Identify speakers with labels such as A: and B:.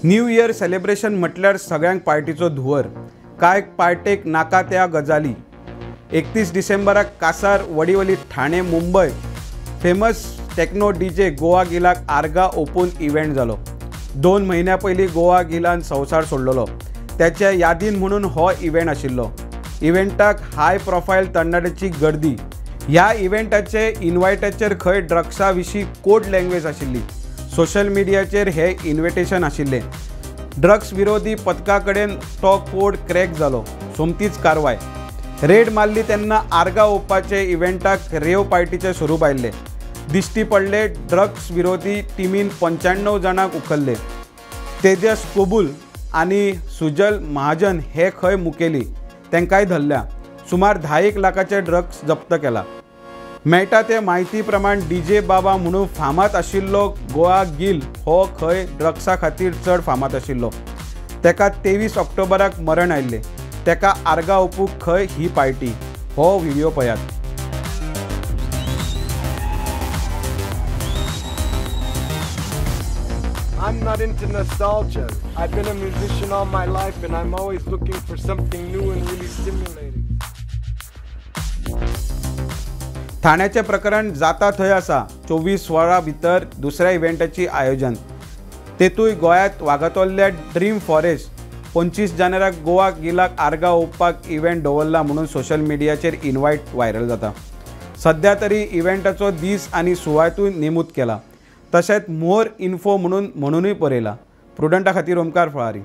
A: New year celebration म्हटल्यार सगळ्यांक पार्टीचो धुंवर, कांय पार्टेक नाका त्या गजाली। 31 डिसेंबराक Kasar Vadivali Thane Mumbai famous techno DJ Goa गिलाक आर्गा ओपन इव्हेंट जालो। 2 म्हयन्या पयलीं गोवा गिलान संवसार सोडलेलो, त्याच्या यादीन म्हणून हो इव्हेंट आशिल्लो। इव्हेंटाक हाय प्रोफायल तरणाट्यांची गर्दी। ह्या इव्हेंटाचे इन्वायटाचेर खंय ड्रग्सा विशीं कोड लँग्वेज आशिल्ली। सोशल मिडियाचेर हे इन्व्हिटेशन आशिल्लें। ड्रग्स विरोधी पथका कडेन तो कोड क्रॅक जालो, सोमतीच कारवाय। रेड मारली तेन्ना आर्गा ओपाचे इव्हेंटाक रेव पार्टीचें स्वरूप आयिल्लें। दिश्टी पडले ड्रग्स विरोधी टिमीन 95 जाणांक उखल्ले। तेजस कोबूल आनी सुजल महाजन हे खंय मुखेली, तांकांय धरल्या। सुमार 10 लाखाचे ड्रग्स जप्त केला। मेळटा ते म्हायती प्रमाण डीजे बाबा म्हणून फामाद आशिल्लो गोवा गिल हो खंय ड्रग्सा खातीर चड फामाद आशिल्लो। ताका 23 ऑक्टोबराक मरण आयिल्लें। ताका आर्गा ओपूंक खंय ही पार्टी, हो व्हिडियो पळयात।
B: I'm not into nostalgia. I've been a musician all my life and I'm always looking for something new and really stimulating.
A: ठाण्याचें प्रकरण जाता थंय आसा। 24 वरां भितर दुसऱ्या इव्हेंटाची आयोजन, तेतूय गोंयांत वागातोल्ल्या ड्रीम फॉरेस्ट 25 जानेराक गोवा गिलाक आर्गा ओंपपाक इव्हेंट दवरला म्हणून सोशल मिडियाचेर इन्वायट व्हायरल जाता। सध्या तरी इव्हेंटाचो दीस आनी सुवातूय नेमूद केला, तशेंच मोर इन्फो म्हणूनय बरयला। प्रुडंटा खातीर ओमकार फळारी।